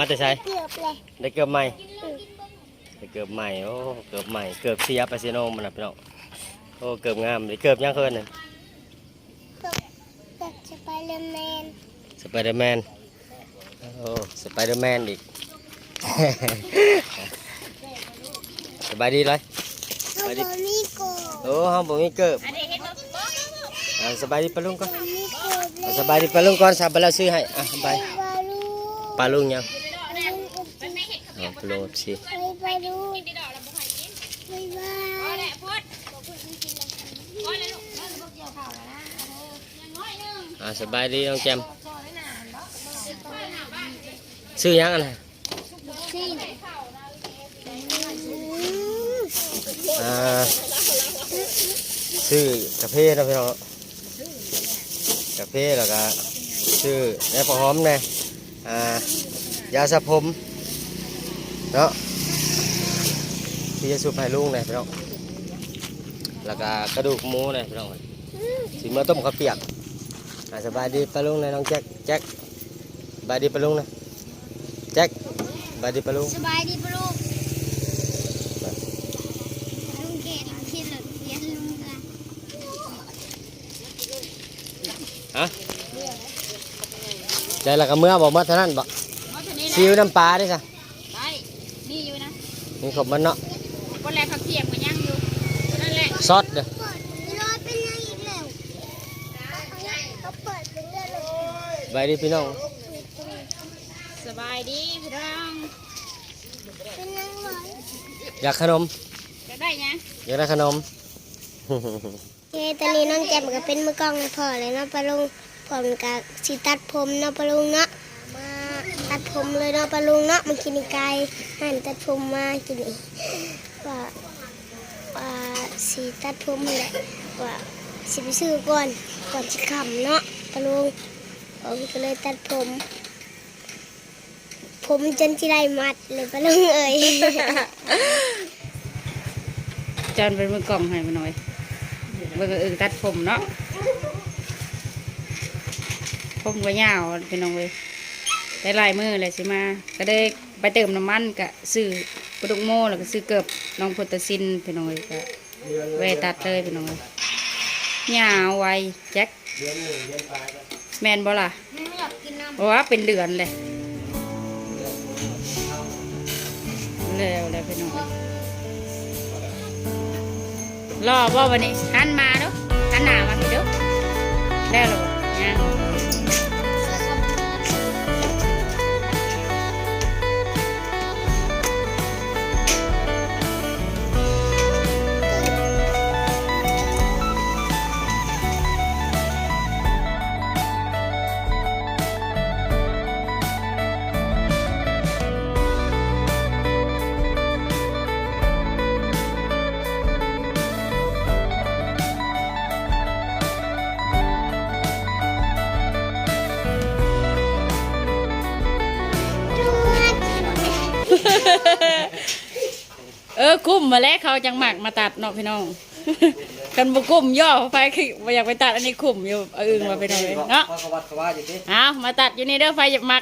ແຕ່ໃສ? ເກືອບເລີຍ ໄດ້ເກີບໃໝ່. ອືມ ໄດ້ເກີບໃໝ່. ໂອ້ ເກີບໃໝ່ ເກີບເສຍໄປເສຍໂນມມັນນະພີ່ນ້ອງ. ໂອ້ ເກີບງາມເດ. ເກີບຫຍັງເອີ້ນ? ເກີບ ເກີບສະໄປເດີແມນ. ສະໄປເດີແມນ. ໂອ້ ສະໄປເດີແມນອີກ. ສະບາຍດີເລີຍ. ສະບາຍດີ. ເຮົາບໍ່ມີເກີບ. ໂອ້ ເຮົາບໍ່ມີເກີບ. ອ່າ ສະບາຍດີປ້າລຸງກ່ອນ. ບໍ່ມີເກີບເລີຍ. ສະບາຍດີປ້າລຸງກ່ອນ ສາວປາລາວຊື້ໃຫ້. ອ່ະ ບາຍ. ປ້າລຸງ. ປ້າລຸງຫຍັງ? ປ້າລຸງ ອໍ ປ້າລຸງເອັຟຊີ. ບາຍບາຍລຸງ. ບາຍບາຍ. ອ່າ ສະບາຍດີນ້ອງແຈ່ມ. ຊື້ຫຍັງອັນນັ້ນ? ອ່າ ຊື້ກາເຟເນາະພີ່ນ້ອງເນາະ. ກາເຟ ແລ້ວກະຊື້ແດ່ຜ້າຫອມແດ່ ອ່າ ຢາສະຜົມເນາະ ທີ່ຈະສູບໃຫ້ລຸງແດ່ພີ່ນ້ອງ. ແລ້ວກະກະດູກໝູແດ່ພີ່ນ້ອງ. ຊິເມືອຕົ້ມເຂົ້າປຽກ. ອ່າ ສະບາຍດີປ້າລຸງແດ່ນ້ອງແຈັກ. ແຈັກ ສະບາຍດີປ້າລຸງນະ. ແຈັກ ສະບາຍດີປ້າລຸງ. ສະບາຍດີປ້າລຸງ. ລຸງເກດ ຄິດແລ້ວ ຮະ ໄດ້ລະກະເມືອບໍ່? ໝົດເທົ່ານັ້ນບໍ່? ຊີວນ້ຳປາເດ້ຊະ? ໄດ້ ມີຢູ່ນະ ມີຄົບໝົດເນາະ. ບໍ່ແລະ ເຂົາທຽມກໍຍັງຢູ່ ນັ້ນແຫຼະ ຊອດເດີ້. ສະບາຍດີພີ່ນ້ອງ. ສະບາຍດີພີ່ນ້ອງ. ຢາກຂະໜົມ? ຢາກໄດ້ຫຍັງ? ຢາກໄດ້ຂະໜົມ. ເອີ ຕອນນີ້ນ້ອງແຈ່ມກໍເປັນມືກ້ອງໃຫ້ພໍ່ແລ້ວເນາະປ້າລຸງ. ພ້ອມກັບຊິຕັດຜົມເນາະປ້າລຸງເນາະ. ມາຕັດຜົມເລີຍເນາະປ້າລຸງເນາະ. ມາກິນໄກ່ ຮ້ານຕັດຜົມມາກິນນີ້ ວ່າ ວ່າຊິຕັດຜົມຫັ້ນແຫຼະ ວ່າຊິໄປຊື້ກ່ອນ ກ່ອນຊິຄ່ຳເນາະປ້າລຸງ. ເອີ ກໍເລີຍຕັດຜົມ ຜົມຈົນຊິໄດ້ມັດເລີຍປ້າລຸງເອີຍ. ຈອນເປັນມືກ້ອງໃຫ້ພີ່ນ້ອງເອີຍ. ເບິ່ງອາອຶ່ງຕັດຜົມເນາະ ຜົມກໍຍາວພີ່ນ້ອງເອີຍ. ໄດ້ຫຼາຍມື້ແລ້ວຊິມາ ກໍເລີຍໄປເຕີມນ້ຳມັນ ກະຊື້ປາດຸກໂມ ແລ້ວກໍຊື້ເກີບນ້ອງພຸດຕະສິນພີ່ນ້ອງເອີຍ. ກະແວ່ຕັດເລີຍພີ່ນ້ອງເອີຍ. ຍາວໄວແຈັກ ແມ່ນບໍ່ລະ? ບໍ່ວ່າເປັນເດືອນແຫຼະ. ແລ້ວແລ້ວພີ່ນ້ອງ ຫຼໍ່ບໍ່ບັດນີ້? ຫັນມາດູ ຫັນໜ້າມາພີ້ດູ. ແລ້ວລະບໍ່? ຍັງ. ເອີ ຄຸ້ມຫັ້ນແຫຼະ ເຂົາຈັ່ງມັກມາຕັດເນາະພີ່ນ້ອງ. ຄັນບໍ່ຄຸ້ມ ຍໍໄປ ຄືບໍ່ຢາກໄປຕັດ. ອັນນີ້ຄຸ້ມຢູ່ ອາອຶ່ງວ່າພີ່ນ້ອງເອີຍເນາະ. ເອົາ ມາຕັດຢູ່ນີ້ເດີ້ ໃຜຢາກມັກ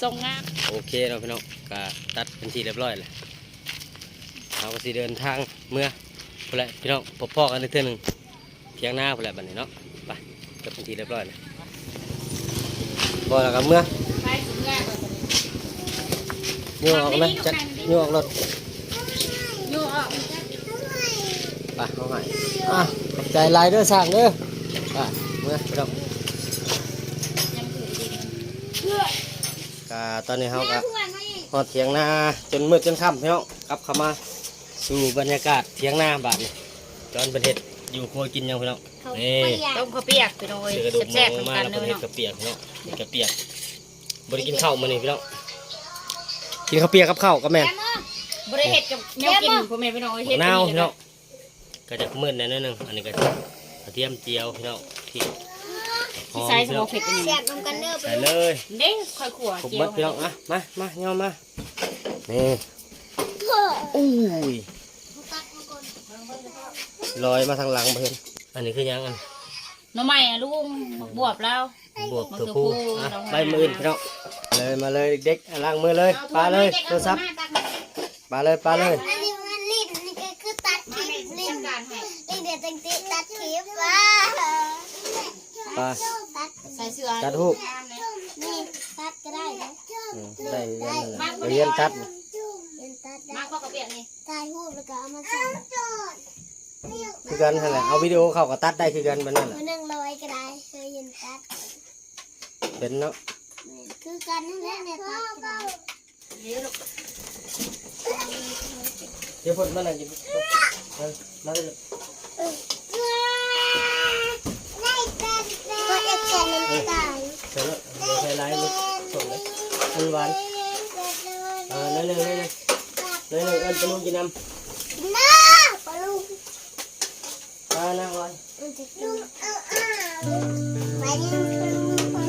ຊົງງາມ. ໂອເຄເນາະພີ່ນ້ອງ ກະຕັດເປັນທີ່ຮຽບຮ້ອຍແລ້ວ. ເຮົາກໍຊິເດີນທາງເມືອພຸ້ນແຫຼະພີ່ນ້ອງ ພົບພໍ້ກັນອີກເທື່ອໜຶ່ງ ຖຽງນາພຸ້ນແຫຼະບັດນີ້ເນາະ. ໄປ ເປັນທີ່ຮຽບຮ້ອຍແລ້ວ ບໍ່ລະກໍເມືອ. ໂຍກອອກນະ ຈັກໂຍກອອກລົດ. ໂຍກອອກ ໄປ ເອົາໃຫ້. ອ່ະ ຂອບໃຈຫຼາຍເດີ້ ຊ່າງເດີ້. ໄປ ເມືອພີ່ນ້ອງ. ກະຕອນນີ້ເຮົາກະຮອດຖຽງນາຈົນມືດຈົນຄ່ຳພີ່ນ້ອງ. ກັບເຂົ້າມາສູ່ບັນຍາກາດຖຽງນາບາດນີ້. ຈອນເພິ່ນເຮັດຢູ່ຄົວກິນຫຍັງພີ່ນ້ອງ? ເຂົ້າ ນີ້ ປຽກ ຕົ້ມເຂົ້າປຽກພີ່ນ້ອງເອີຍ. ຊື້ກະດູກໝູມາແລ້ວເພິ່ນເຮັດເຂົ້າປຽກພີ່ນ້ອງ. ເຮັດເຂົ້າປຽກ ບໍ່ໄດ້ກິນເຂົ້າມື້ນີ້ພີ່ນ້ອງ. ກິນເຂົ້າປຽກກັບເຂົ້າກໍແມ່ນ. ບໍ່ໄດ້ເຮັດກັບແນວກິນພໍ່ແມ່ພີ່ນ້ອງເອີຍ. ເຮັດນາວພີ່ນ້ອງ. ກໍຈະມືດແດ່ໜ້ອຍໜຶ່ງ. ອັນນີ້ກໍກະທຽມຈຽວພີ່ນ້ອງ ທີ່ຫອມ ໃສ່ ພີ່ນ້ອງ ເຜັດອັນນີ້ ແຊບນຳກັນເດີ້. ໃສ່ເລີຍ ເດ້ ຄ່ອຍຂົ້ວ ຄົບໝົດ ຈຽວ ພີ່ນ້ອງ. ອ່ະ ມາ ມາ ຍໍມາ ນີ້. ໂອ້ຍ ລອຍມາທາງຫຼັງບໍ່ເຫັນ. ອັນນີ້ຄືຫຍັງ? ອັນ ໜໍ່ໄມ້ອະລຸງ ໝາກບວບລາວ ບວບ ໝາກຖົ່ວພູ. ຖົ່ວພູ ອ່ະ ລາວຫາ ໄວ້ມື້ອື່ນພີ່ນ້ອງ. ເລີຍ ມາເລີຍເດັກໆ ລ້າງມືເລີຍ ປາເລີຍໂທລະສັບ ປາເລີຍ ປາເລີຍ ອັນນີ້ມັນຫຼິ້ນ ນີ້ກໍຄືຕັດຄລິບຫຼິ້ນ ເດັກໆ ຕັ້ງແຕ່ຕັດຄລິບ ປາ ປາ ຕັດ ໃສ່ເສື້ອ ຕັດຮູບ ນີ້ຕັດກໍໄດ້ນະ ອືມ ໄດ້ຄືກັນນັ້ນແຫຼະ ໄດ້ ໄປຮຽນຕັດ ຮຽນຕັດໄດ້ ມັກບໍ່ກະປຽກນີ້ ຖ່າຍຮູບແລ້ວກໍເອົາມາໃສ່ ຄືກັນຫັ້ນແຫຼະ ເອົາວິດີໂອເຂົ້າກໍຕັດໄດ້ຄືກັນ ແບບນັ້ນແຫຼະ ໜຶ່ງຮ້ອຍກໍໄດ້ ຮຽນຕັດ ເປັນເນາະ ແມ່ນ ຄືກັນຫັ້ນແຫຼະ ແນວຕັດກໍໄດ້ ດຽວລູກ ດຽວເພິ່ນມານັ່ງກິນ ມາ ມາເລີຍລູກ ເພິ່ນເຮັດແກງນ້ຳຕານ ໃສ່ໂລດ ຢ່າໃສ່ຫຼາຍ ມັນສົ້ມເດ້ ມັນຫວານ ເອີ ໜ້ອຍໜຶ່ງ ໜ້ອຍໜຶ່ງ ໜ້ອຍໜຶ່ງ ເອີ້ນປາລຸງກິນນຳ ກິນເດີ ປາລຸງ ປານາງລອຍ ມັນຈະກິນ ລຸງເອົາອ່າງ ໄປນີ້ ມາ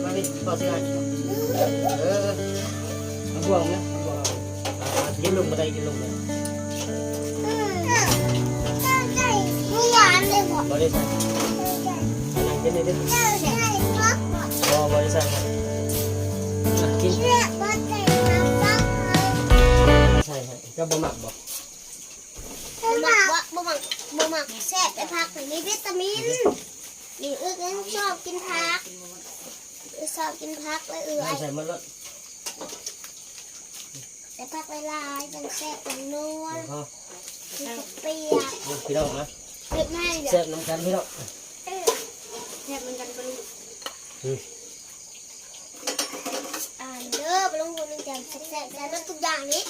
ມາພີ່ ພໍ່ຊື້ໃຫ້ ເອີ ເອົາບ່ວງນະ ບ່ວງ ອ່າ ກິນລົງບໍ່ໄດ້ ກິນລົງບໍ່ໄດ້ ອືມ ບໍ່ຫວານເລີຍບໍ່ ບໍ່ໄດ້ໃສ່ ອັນນັ້ນກິນນີ້ເດ້ ບໍ່ ບໍ່ໄດ້ໃສ່ ກິນ ໃສ່ໃຫ້ ເຈົ້າບໍ່ມັກບໍ່? ບໍ່ມັກ ບໍ່ ບໍ່ມັກ ບໍ່ມັກ ແຊບແຕ່ຜັກນີ້ມີວິຕາມິນ ນີ້ເອື້ອຍກໍຍັງຊອບກິນຜັກ ຊອບກິນຜັກເອື້ອຍ ໃສ່ໝົດໂລດ ໃສ່ຜັກຫຼາຍໆ ຈັ່ງແຊບຈັ່ງນົວ ແລ້ວກໍ ມີເຂົ້າປຽກ ເອີ ພີ່ນ້ອງມາ ເຮັດໃຫ້ແຊບນຳກັນພີ່ນ້ອງ ເອີ ແຊບນຳກັນປາລຸງ ອືມ ອ່ານເດີ ປາລຸງຄົນໜຶ່ງຈະແຊບ ໃສ່ໝົດທຸກຢ່າງນີ້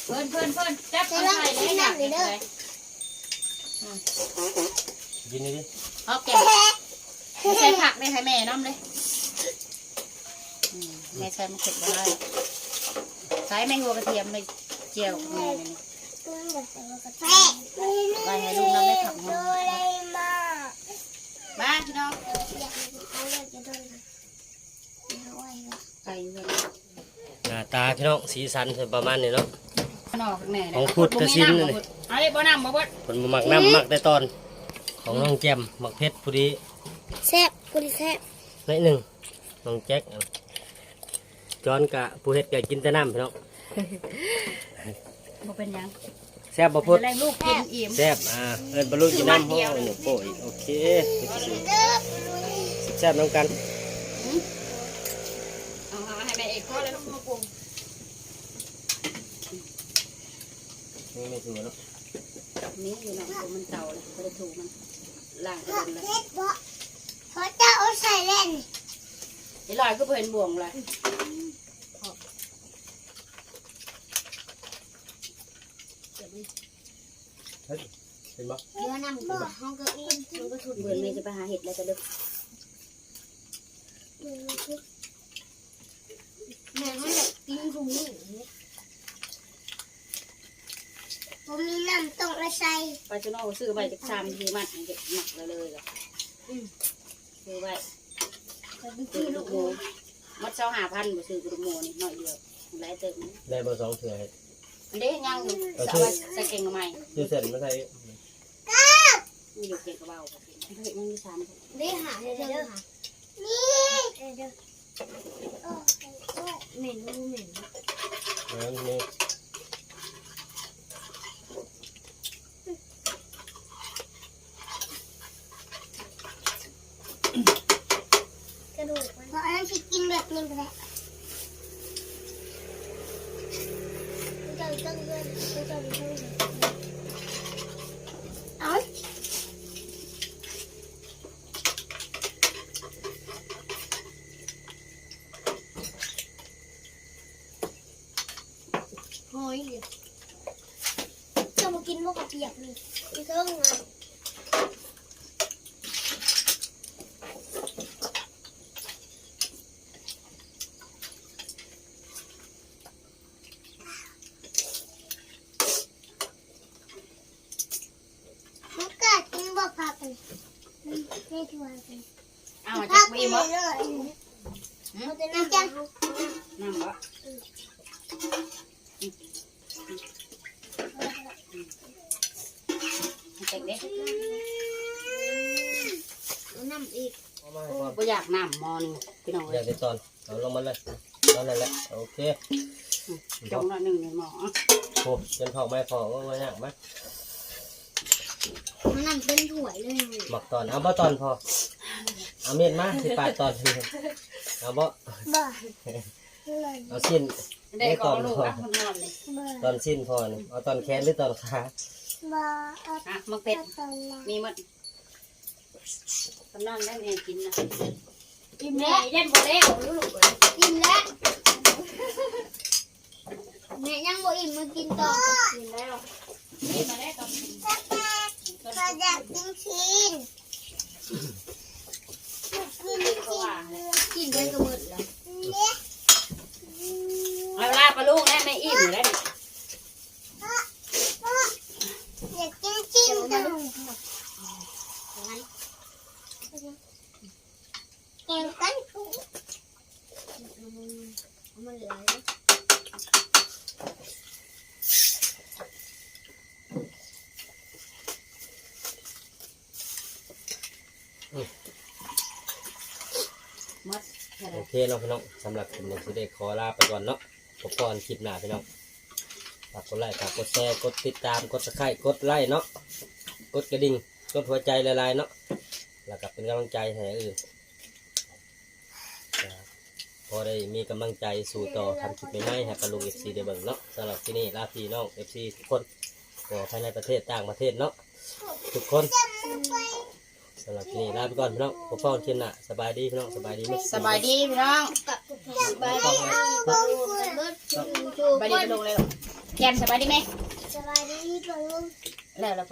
ເພິ່ນ ເພິ່ນ ເພິ່ນ ຈັບເອົາໃສ່ເລີຍ ກິນນ້ຳນີ້ເດີ ອືມ ກິນນີ້ດິ ເອົາແກງ ໃສ່ຜັກໄດ້ໃຫ້ແມ່ນຳເດ້ ອືມ ແມ່ໃສ່ມັນເຜັດບໍ່ໄດ້ ໃສ່ແມ່ຫົວກະທຽມ ແມ່ແຈ່ວແມ່ນີ້ ໄວ້ໃຫ້ລຸງນຳໄດ້ຜັກຫອມ ມາພີ່ນ້ອງ ໄປເຮືອນ ໜ້າຕາພີ່ນ້ອງ ສີສັນປະມານນີ້ເນາະ ນອກແນ່ ຂອງພຸດກະສິນນີ້ ເອົາເດ້ ບໍ່ນ້ຳບໍ່ເບິດ ເພິ່ນບໍ່ມັກນ້ຳ ມັກແຕ່ຕອນ ຂອງນ້ອງແຈ່ມ ໝາກເຜັດພໍດີ ແຊບ ພໍດີແຊບ ໜ້ອຍໜຶ່ງ ນ້ອງແຈັກ ຈອນກະ ຜູ້ເຮັດກະກິນແຕ່ນ້ຳພີ່ນ້ອງ ບໍ່ເປັນຫຍັງ ແຊບບໍ່ພຸດ ແລງລູກກິນອີ່ມ ແຊບ ອ່າ ເອີ້ນປາລຸງກິນນຳ ໂອ້ຍ ໂອ້ຍ ໂອເຄ ແຊບນຳກັນ ເອົາໃຫ້ແມ່ເອກພໍແລ້ວລູກ ມາປຸງ ນີ້ແມ່ຖືເນາະ ມີຢູ່ເນາະ ມັນເກົ່າແລ້ວ ບໍ່ໄດ້ຖືມັນ ລ້າງ ເຜັດບໍ່ ເຂົາເຈົ້າເອົາໃສ່ແລ້ວນີ້ ອີຫຼ້ອຍຄືບໍ່ເຫັນບ່ວງລະ ເຮັດ ເຫັນບໍ່ ເດີ ນ້ຳບໍ່ ເຮົາກໍອີ່ມ ເຮົາກໍທຸນ ເບິ່ງແມ່ຈະໄປຫາເຫັດແລ້ວກະເດີ ແມ່ເຮົາຢາກກິນທຸງນີ້ ບໍ່ມີນ້ຳຕ້ອງເອົາໃສ່ ປາຊະໂນຊື້ໄວ້ຈັກສາມສີ່ມັດ ມັກແລ້ວເລີຍ ອືມ ຊື້ໄວ້ ຊື້ລູກໝູ ໝົດຊາວຫ້າພັນ ບໍ່ຊື້ລູກໝູນີ້ ໜ້ອຍດຽວ ຫຼາຍເຕີບ ໄດ້ບໍ່ສອງເທື່ອ ອັນເດ້ ຍັງຢູ່ ເອົາ ເອົາໄວ້ໃສ່ແກງໜໍ່ໄມ້ ຊື້ເສັ້ນມາໃສ່ ມັນຢູ່ເກງກະເບົາ ເຮັດຍັງຢູ່ສາມ ເດ້ ຫາເດີ ເດີ ນີ້ ເດີ ເໝັນບໍ່ເໝັນ ເອີ ນີ້ ກະດູກມັນ ເພາະອັນນັ້ນຊິກິນແບບນີ້ກໍໄດ້ ເຈົ້າເຈົ້າເຮືອນ ເຈົ້າເຈົ້າເຮືອນ ເອົາ ຫອຍ ເຈົ້າບໍ່ກິນບໍ່ເຂົ້າປຽກນີ້ ອີເທິງນະ ມັນກະກິນບໍ່ຜັກນີ້ ນີ້ ນີ້ ຖ້ວຍນີ້ ເອົາມາຈັກບໍ່ອີ່ມບໍ່? ຫຶ? ນ້ຳບໍ່? ໃຫ້ເຕັມເດ້ ເອົານ້ຳອີກ. ບໍ່ຢາກນ້ຳໝໍ້ນີ້ພີ່ນ້ອງເອີຍ ຢາກໄດ້ຕອນ ເອົາລົງມາເລີຍ ຕອນນັ້ນແຫຼະ ໂອເຄ ອືມ ຈົງໜ້ອຍໜຶ່ງໃນໝໍ້ ໂອ້ ຈົນເຂົ້າໄມ້ພໍ ໂອ້ ບໍ່ຍາກມາ ມັນນຳເຕັມຖ້ວຍເລີຍ ໝາກຕອນ ເອົາບໍ່ຕອນພໍ ເອົາມີດມາ ຊິປາດຕອນ ເອົາບໍ່ ບໍ່ ເອົາຊີ້ນ ແດກອອກລູກ ເອົາ ຕອນຊີ້ນພໍນີ້ ເອົາຕອນແຂນຫຼືຕອນຂາ ບໍ່ ເອົາ ອ່ະ ໝາກເຜັດ ມີໝົດ ກຳລັງໄດ້ແມ່ກິນນະ ອີ່ມແລ້ວ ຢ້ານບໍ່ແລ້ວລູກເອີຍ ອີ່ມແລ້ວ ແມ່ຍັງບໍ່ອີ່ມ ມາກິນຕໍ່ ອີ່ມແລ້ວ ນີ້ມາໄດ້ຕອນກິນ ຂ້ອຍຢາກກິນຊີ້ນ ກິນຊີ້ນ ກິນໄດ້ກໍໝົດແລ້ວ ເອົາລາບປາລູກແລ້ວ ແມ່ອີ່ມແລ້ວນີ້ ຢາກກິນຊີ້ນ ແກງກັນ ມັນຫຼາຍ ໝົດ ໂອເຄເນາະພີ່ນ້ອງ ສຳລັບຄລິບນີ້ຊິໄດ້ຂໍລາໄປກ່ອນເນາະ ພົບກັນຄລິບໜ້າພີ່ນ້ອງ ຝາກກົດໄລ ຝາກກົດແຊ ກົດຕິດຕາມ ກົດຊັບສະໄຄຣບ໌ ກົດໄລເນາະ ກົດກະດິ່ງ ກົດຫົວໃຈຫຼາຍໆເນາະ ແລ້ວກໍເປັນກຳລັງໃຈໃຫ້ ເອີ ກໍພໍໄດ້ມີກຳລັງໃຈສູ້ຕໍ່ ທຳຄລິບໃໝ່ໆໃຫ້ປະລຸງເອັຟຊີໄດ້ເບິ່ງເນາະ ສຳລັບທີ່ນີ້ລາພີ່ນ້ອງເອັຟຊີທຸກຄົນ ບໍ່ພາຍໃນປະເທດຕ່າງປະເທດເນາະ ທຸກຄົນ ສຳລັບທີ່ນີ້ລາໄປກ່ອນພີ່ນ້ອງ ພົບກັນຄລິບໜ້າ ສະບາຍດີພີ່ນ້ອງ ສະບາຍດີ ສະບາຍດີພີ່ນ້ອງ ສະບາຍດີປ້າລຸງ ສະບາຍດີປ້າລຸງ ແກມສະບາຍດີແມ່ ສະບາຍດີປ້າລຸງ ແລ້ວລະ